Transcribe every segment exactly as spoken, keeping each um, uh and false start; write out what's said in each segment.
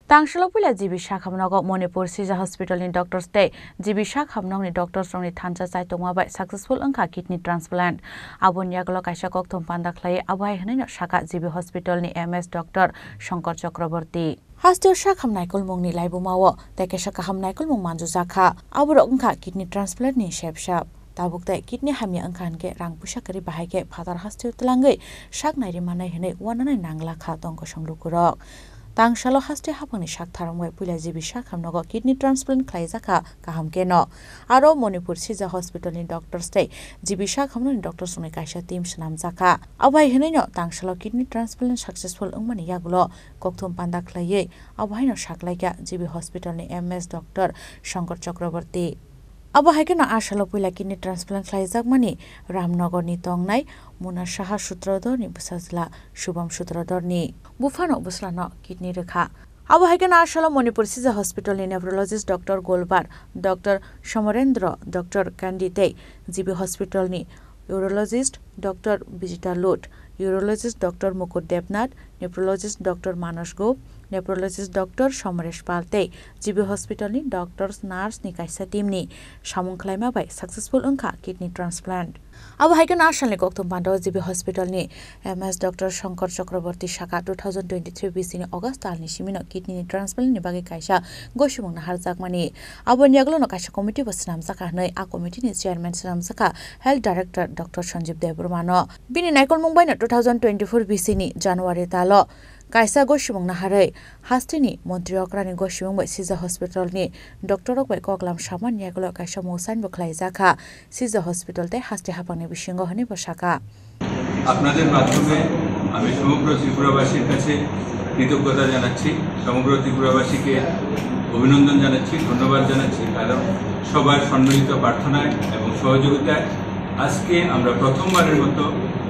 Tangsalo puila G B Sakhamnogo Manipur Sija Hospital ni doctors tei G B Sakhamnokni doctors rokni thansa chaitokma bai successful wngkha kidney transplant. Aboni yagulo kaisa kokthum panda khlai abo hai hwnwi no saka G B Hospital ni M S Doctor Shankar Chakraborty. Hasteo sakham naikolmungni laibumao tei kaisa kaham naikolmung manjujak kha. Aborok wngkha kidney transplant ni sepsap. Tabuk tei kidney hamya wngkha hinkhe rang puisa kwrwi bahai khe phatar hasteo twlangwi sak nairi manai hwnwi uananai nangla kha tong kosong lukurok. Tangsalo haste haphangni sak tharong bai puila G B Sakham nogo kidney transplant khlaijak kha kaham khe no. Aro Manipur Sija Hospital ni doctors tei G B Sakham ni doctors rokni kaisa team swnamjak kha. Abo hai hwnwi no tangsalo kidney transplant successful wngmani yagulo kokthum panda khlaiwi abo hai no saklaikha G B Hospital ni M S Doctor Shankar Chakraborty. Abo hai kheno a salo puila kidney transplant khlaijakmani Ramnagar ni tongnai Muna Saha Sutradhar ni bwsajla Shubham Sutradhar ni buphano bwsla no kidney rwkha. Abo hai kheno a salo Manipur Sija Hospital ni nephrologist Doctor Golbar, Doctor Somarendra, Doctor Kandi tei G B Hospital ni urologist Doctor Bijita Lut, urologist Doctor Mukut Debnath, nephrologist Doctor Manas Gop, nephrologist Doctor Somaresh Pal tei G B Hospital ni doctors, nurse ni kaisa team ni samung khlaima bai successful wngkha kidney transplant. Abo hai kheno a salni kokthum panda o G B Hospital ni M S Doctor Shankar Chakraborty saka two thousand twenty-three B C ni August tal ni simi no kidney ni transplant ni bagwi kaisa gosimung naharjakmani. Aboni yagulo no kaisa committee bo swnamjak kha hwnwi a committee ni chairman swnamjak kha Health Director Doctor Sanjeev Debbarma no. Bini naikolmung bai no two thousand twenty-four B C ni January talo kaisa gosimung naharwi hasteni montri okrani gosimung bai Sija Hospital ni doctor rok bai koklam samani yagulo kaisa mungsan bo khlaijak kha Sija Hospital tei haste haphangni bisingo hwnwi bo sakha. আপনাদের মাধ্যমে আমি সমগ্র ত্রিপুরাবাসীর কাছে কৃতজ্ঞতা জানাচ্ছি, সমগ্র ত্রিপুরাবাসীকে অভিনন্দন জানাচ্ছি, ধন্যবাদ জানাচ্ছি, কারণ সবার সম্মিলিত প্রার্থনায় এবং সহযোগিতায় আজকে আমরা প্রথমবারের মতো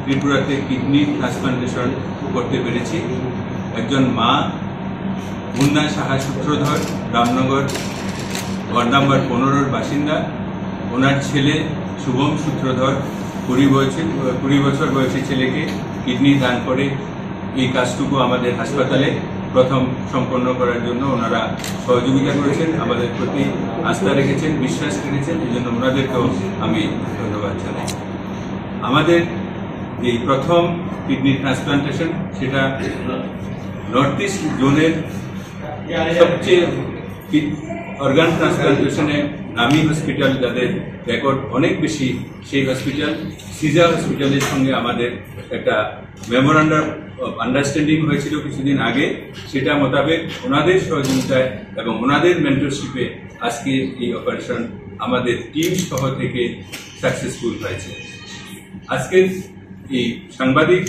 ত্রিপুরাতে কিডনি ট্রান্সপ্লান্টেশন করতে পেরেছি। একজন মা মুন্না সাহা সূত্রধর, রামনগর ওয়ার্ড নাম্বার পনেরোর বাসিন্দা। ওনার ছেলে শুভম সূত্রধর কুড়ি বছর, কুড়ি বছর বয়সী ছেলেকে কিডনি দান করে এই কাজটুকু আমাদের হাসপাতালে প্রথম সম্পন্ন করার জন্য ওনারা সহযোগিতা করেছেন, আমাদের প্রতি আস্থা রেখেছেন, বিশ্বাস রেখেছেন, এই জন্য ওনাদেরকেও আমি ধন্যবাদ জানাই। আমাদের এই প্রথম কিডনি ট্রান্সপ্লান্টেশন, সেটা নর্থ ইস্ট জোনের সবচেয়ে অর্গান ট্রান্সপ্লান্টেশনে নামী হসপিটাল, যাদের রেকর্ড অনেক বেশি, সেই হসপিটাল সিজা হসপিটালের সঙ্গে আমাদের একটা মেমোরান্ডাম অফ আন্ডারস্ট্যান্ডিং হয়েছিল কিছুদিন আগে। সেটা মোতাবেক ওনাদের সহযোগিতায় এবং ওনাদের মেন্টরশিপে আজকে এই অপারেশন আমাদের টিম সহ থেকে সাকসেসফুল হয়েছে। আজকের এই সাংবাদিক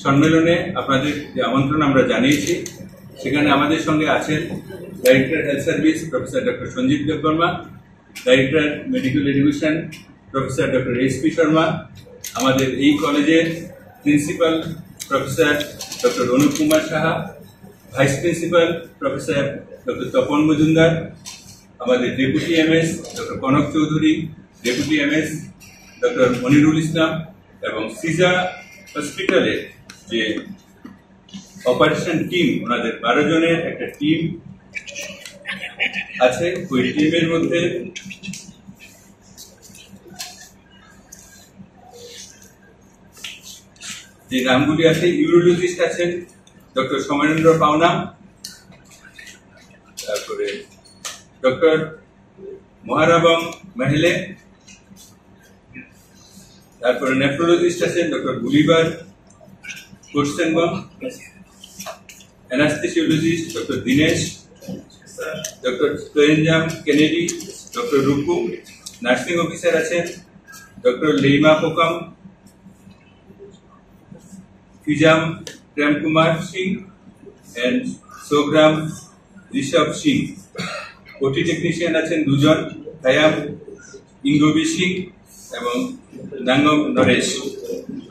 সম্মেলনে আপনাদের যে আমন্ত্রণ আমরা জানিয়েছি, সেখানে আমাদের সঙ্গে আছেন director health service professor doctor Sanjib Debbarma, director medical education professor doctor S P Sharma, আমাদের এই কলেজের principal professor doctor Anup Kumar Saha, vice principal professor doctor Tapan Majumdar, আমাদের deputy MS doctor Kanak Chowdhury, deputy MS doctor Manirul Islam এবং সিজা হসপিটালের যে অপারেশন টিম, ওনাদের বারো জনের একটা টিম আছে। ওই টিমের মধ্যে যে নামগুলি আছে, ইউরোলজিস্ট আছেন ডক্টর সমরেন্দ্র পাওনা, তারপরে ডক্টর মহারাবম মেহলে, তারপরে নেফ্রোলজিস্ট আছেন ডক্টর গুলিবার কোটসেনবম, অ্যানাস্থেসিওলজিস্ট ডক্টর দীনেশ, ডক্টর তৈঞ্জাম কেনেডি, ডক্টর রুকু, নার্সিং অফিসার আছেন ডক্টর লেইমা কোকাম, ফিজাম প্রেম কুমার সিং and সোগ্রাম ঋষভ সিং। ওটি টেকনিশিয়ান আছেন দুজন, থায়াম ইঙ্গবি সিং এবং নাঙ্গম নরেশ।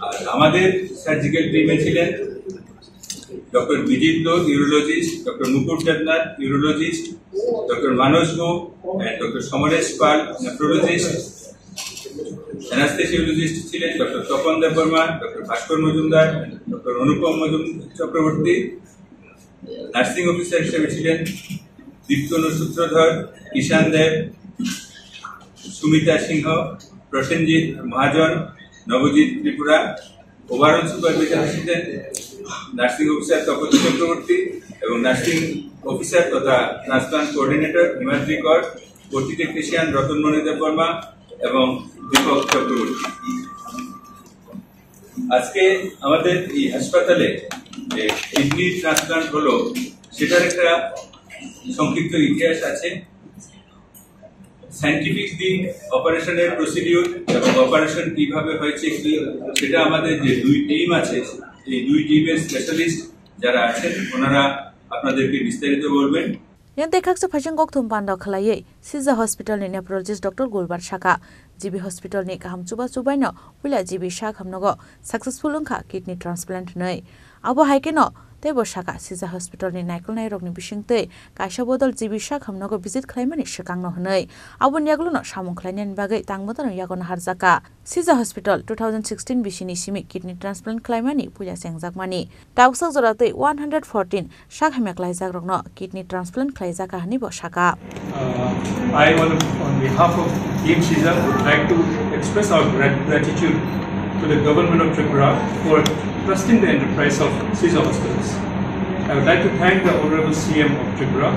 আর আমাদের সার্জিক্যাল টিমে ছিলেন doctor Bijit Dol, urologist, doctor Mukut Debnath, urologist, doctor Manas গো and doctor Samaresh Pal, nephrologist. Anaesthesiologist ছিলেন doctor Tapan Debbarma, doctor Bhaskar Majumdar, doctor Anupam মজুম চক্রবর্তী। নার্সিং অফিসার হিসেবে ছিলেন দীপ্তনু সূত্রধর, কিষান দেব, সুমিতা সিংহ, প্রসেনজিৎ মহাজন, নবজিৎ ত্রিপুরা। ওভারঅল সুপারভিশন হিসেবে নার্সিং অফিসার তপতি চক্রবর্তী এবং নার্সিং অফিসার তথা transplant coordinator Himadri Kar, OT technician Ratanmani দেববর্মা এবং দীপক চক্রবর্তী। আজকে আমাদের এই হাসপাতালে যে কিডনি ট্রান্সপ্লান্ট হলো, সেটার একটা সংক্ষিপ্ত ইতিহাস আছে। সায়েন্টিফিক দিক, অপারেশনের প্রসিডিউর এবং অপারেশন কিভাবে হয়েছে, কি, সেটা আমাদের যে দুই টিম আছে, এই দুই টিমের স্পেশালিস্ট যারা আছেন, ওনারা আপনাদেরকে বিস্তারিত বলবেন। Yang tei khaksa phaising kokthum panda khlaiwi Sija Hospital ni nephrologist Doctor Golbar saka, G B Hospital ni kaham chuba chubaino puila G B sak hamnogo successful wngkha kidney transplant hwnwi. Abo hai kheno teibo saka, Sija Hospital ni naikolnairokni bisingtwi kaisa bodol G B sak hamnogo visit khlaimani swkangno hwnwi. Aboni yagulono samung khlainani bagwi tangmotano yago naharjakha. Sija Hospital two thousand sixteen bisini simi kidney transplant khlaimani puila chengjakmani. Tabuksak jora twi one hundred fourteen sak hamya klaijakrokno kidney transplant khlaijakha hwnwi bo saka. Uh, I, on, on behalf of Team Sija, would like to express our grat-, gratitude to the Government of Tripura for trusting the enterprise of Sija Hospitals. I would like to thank the Honorable C M of Tripura,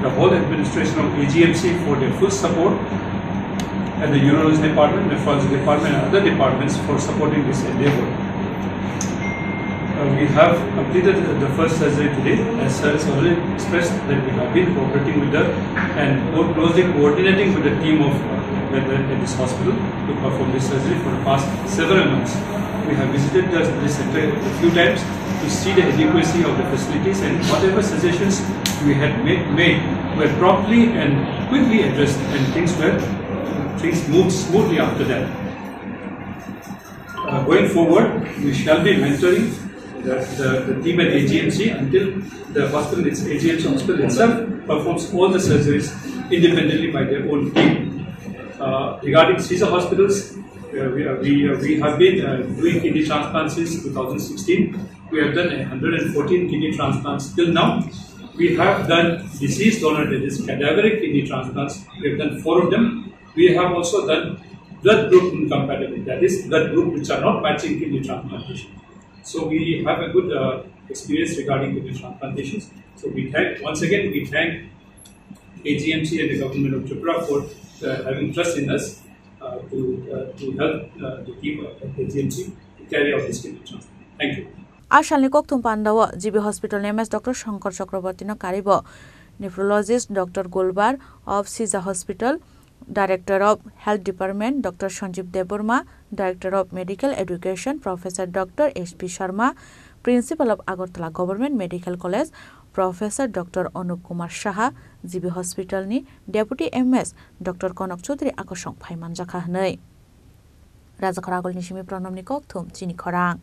the whole administration of A G M C for their full support, and the urology department, nephrology department, and other departments for supporting this endeavor. Uh, we have completed the first surgery today. As sir has already expressed that we have been cooperating with the and co-, closely coordinating with the team of, uh, at, at this hospital to perform this surgery for the past several months. We have visited the, this center a few times to see the adequacy of the facilities, and whatever suggestions we had made, made were promptly and quickly addressed, and things were, things moved smoothly after that. Uh, going forward, we shall be mentoring the, the, the team at A G M C until the hospital, it's A G M C hospital itself performs all the surgeries independently by their own team. Uh, regarding Sija Hospitals, uh, we, uh, we, uh, we have been, uh, doing kidney transplants since two thousand sixteen. We have done a hundred and fourteen kidney transplants till now. We have done deceased donor, that is cadaveric kidney transplants. We have done four of them. We have also done blood group incompatibility, that is blood group which are not matching kidney transplantation. So we have a good, uh, experience regarding kidney transplantations. So we thank, once again, we thank A G M C and the government of Tripura for, uh, having trust in us, uh, to, uh, to help, uh, the team at A G M C to carry out this kidney transplant. Thank you. A salni kokthum pandao G B Hospital ni M S Doctor Shankar Chakraborty no karibo nephrologist Doctor Golbar of Sija Hospital, Director of Health Department Doctor Sanjeev Debbarma, Director of Medical Education Professor Doctor S P Sharma, Principal of Agartala Government Medical College Professor Doctor Anup Kumar Saha, G B Hospital ni Deputy M S Doctor Konak Chaudhary akosong phai manjakha hwnwi. Rajakhor Agulni simi Pranamni kokthum chini khorang.